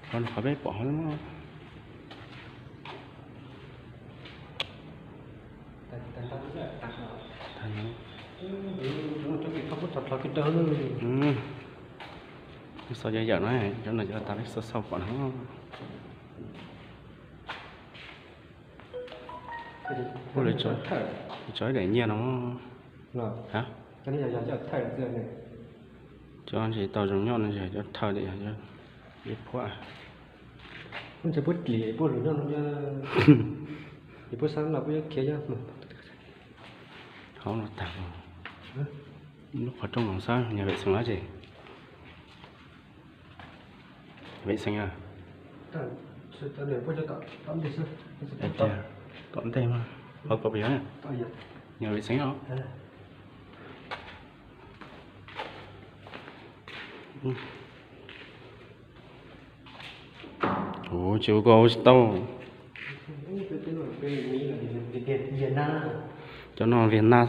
Qhov no qhov peb pom hov. Xov yawm yawm no, cov no cov tas peb xauj xauj pom no. Ua li tso ib daim nyiaj no. Cov no tsis tau zoo nyob no, cov thawj li, ib phuam. Hauv no tag, lub qhov rooj no xwb, yog vem xees los tsis vem xees a. Tom ntej mas, hauv ko pes yog, yog vem xees os. Ua tsis ua ko ua tsis tau. Cov no Viaj Nam xwb mas.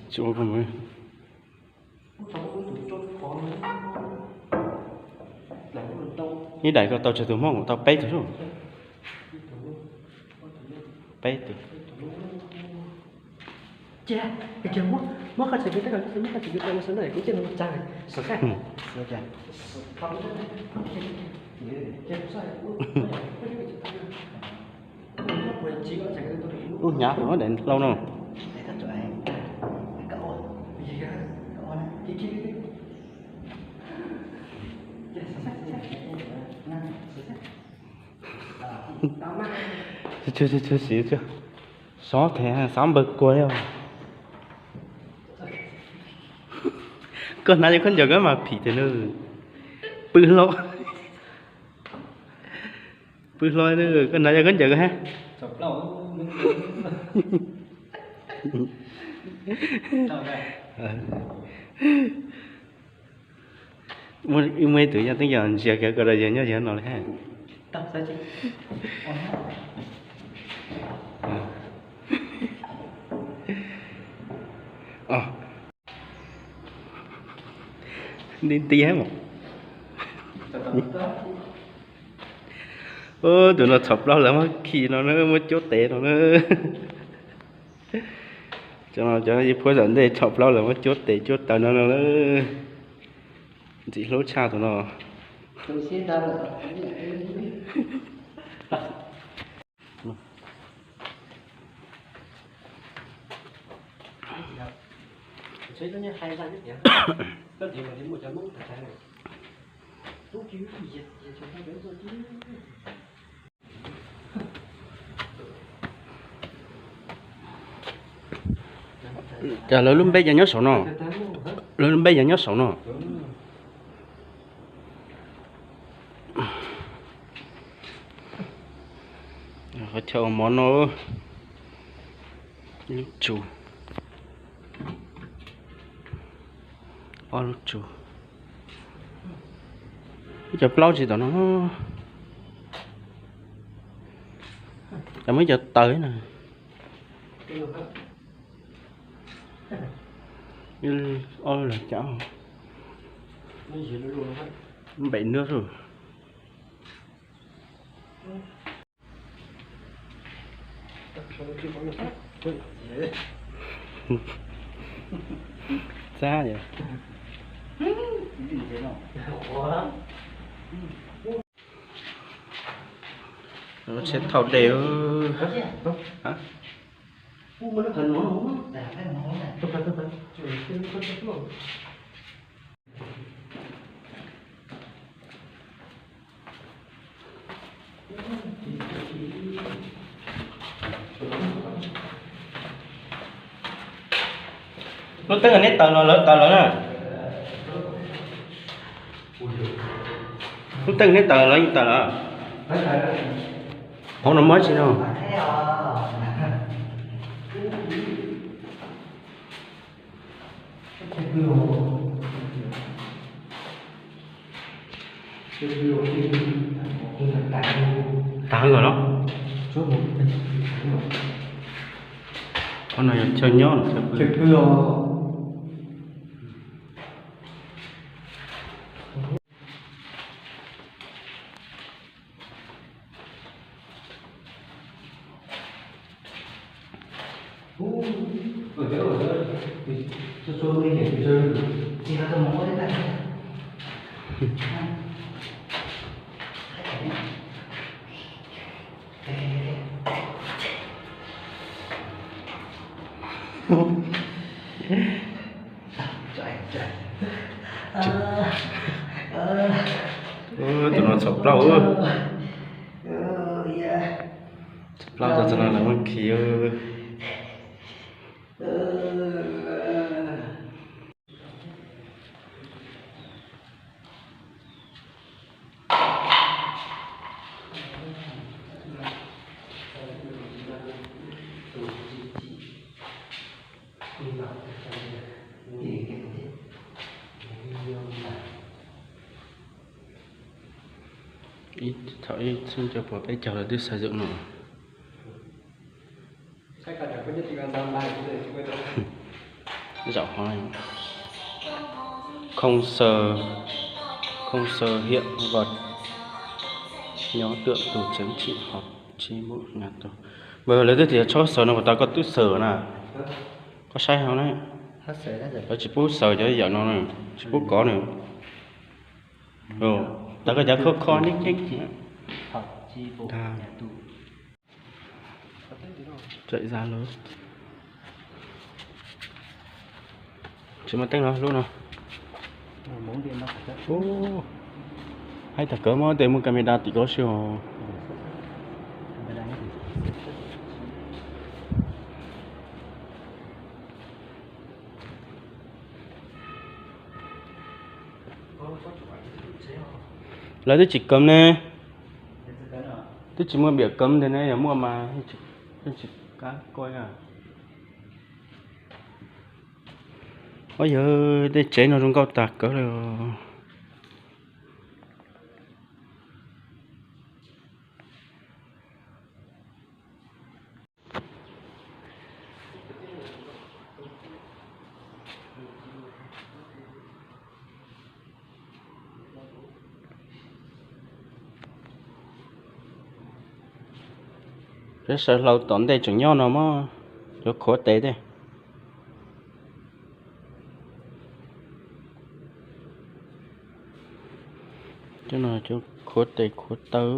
Tsis ua ko mus. Ib daim ko tau tsawg tus Hmoob, tau peb tug xwb. Peb tug. Lub hnyav no daim hlau no. Siv, siv, siv, siv, xov them xav npawg kua li. Koj hnav cov khaub ncaws ko mas phim tiag na. Pw hlo, pw hlo, koj hnav cov khaub ncaws ko hab. Muaj ib tug yaj teeb yog ntsia kiag koj rau yawg nyob yawg no li hab. Nti nti hab mas. Tus no txhom plaub lawv muab khi no na, muab cuab tes no na. Cov no cov yawg phuab tom ntej txhom plaub lawv muab cuab tes cuab taw no no na. Ntxim hlub tshaj tus no. Cas lawv lub npe cas nyob saum no? Lawv lub npe cas nyob saum no? Qhov chaw ua mov no, ib lub tsu, ob lub tsu, ib co plaub tsis tom no, cas muaj ib co taws na. Ob lub los cas, npem nws xwb. Txab yom. Tsheb thauj dej. Lub teeb neb taws los lawv taws lawm na. Lub teeb neb taws lawv yeej taws lawm. Hauv no muaj tsi no? Tag lawm los? Qhov no yog chaw nyob, chaw pw. Tus no txhaum plaub. Txhaum plaub, tau txog no lawv muab khi. Ib thaum ib txhiab cuaj puas peb caug lawv twb xav zoo no. Zaum hov, không sờ, không sờ hiện vật, nhóm tượng tus chính trị họp chi bộ nhà tù. Mas lawv twb tias txhob sờ no, puas tas koj twb sờ na? Koj saib hov na. Lawv tsis pub sờ cov yam no, tsis pub kov na. Tas koj cav khov kho neb ceeb. Tawm za lawm. Tsis muaj teeb los lub no. Ub, hais tag kawg muab tej muaj camera tim koj siab os. Lawv twb tsis cấm ne, twb tsis muaj npiam cấm ntag ne, yog muaj mas yeej tsis kam koj na. Ua yog tej tsev no zoo nkauj tas kawg li os. Peb sawv hlau tom ntej tseem nyob no mas yuav khuav tes thiab. Cov no cov khuav tes khuav taw,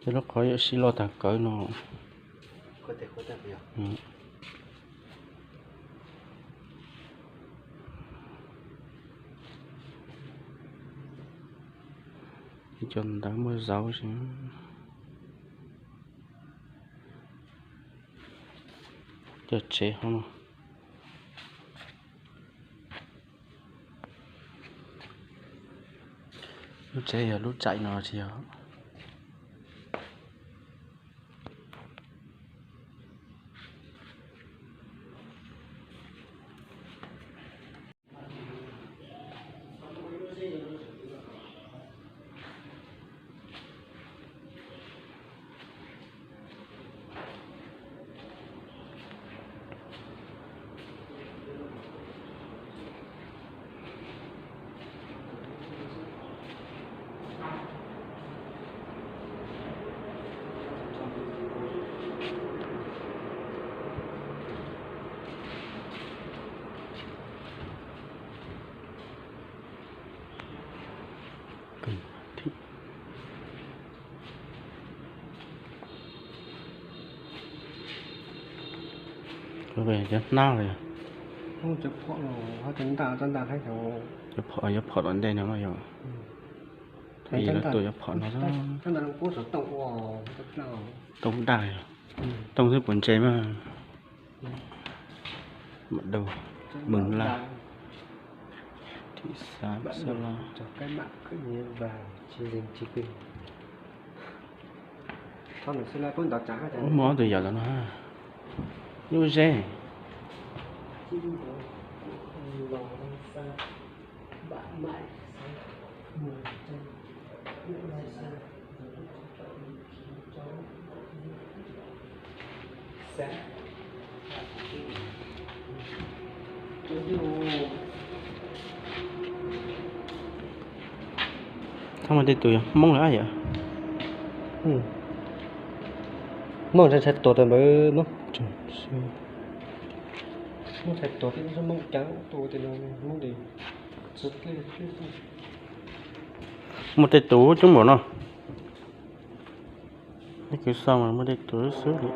cov lub qhov yuav sib loj tag kawg no. Cov ntawv muaj zauv, cov tsev hov no. Lub tsev yog lub tsaim no tsis yog. Cov hnab li. Cov phom tom ntej no yog. Ib lub tuaj cov phom no. Tooj daj, tooj xwb puas ntse mas. Mật đầu, mừng là thị xã Sa La. Ub, muaj ob tug yawm ntawm no, nyuj zeb. Thov mas tej tus yog Hmoob lawm yom. Muaj ntshai ntshai tuag tas npawg, muab, muab ntshai tuag thiab, muab cab tuag tias no, muab de, muaj tej tus coob npaum no. Ib kwv xoj mas muaj tej tus xwb li.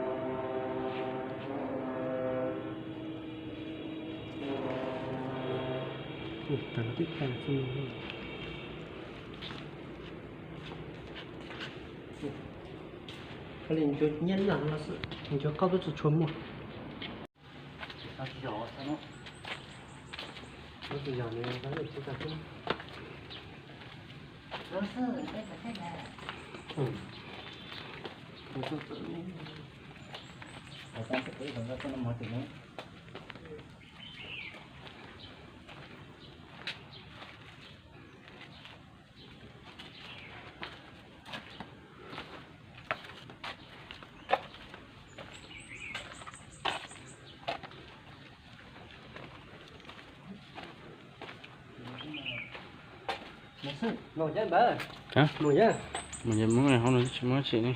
Mus, muab hauv no tsis muab tsis ne.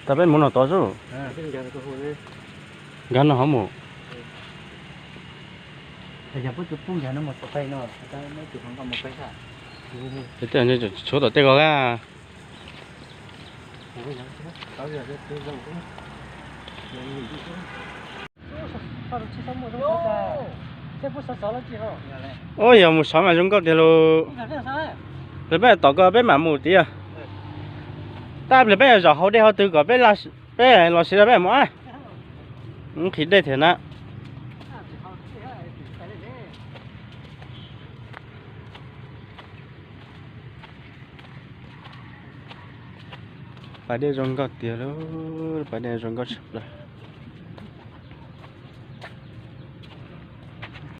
Tab peb mus no tod xwb. Nkag no hov mus. Tej tshuav tom tej ko a. Ua yog mus saud mas zoo nkauj tiag lauj. Pliag peb tom ko peb mam mus tiag. Tab pliag peb zaum hauv dej hauv twg kom peb, peb los siv rau peb mus a. Nqhis dej thiab na. Pas dej zoo nkauj tiag lauj, pas dej zoo nkauj tshaj plaws.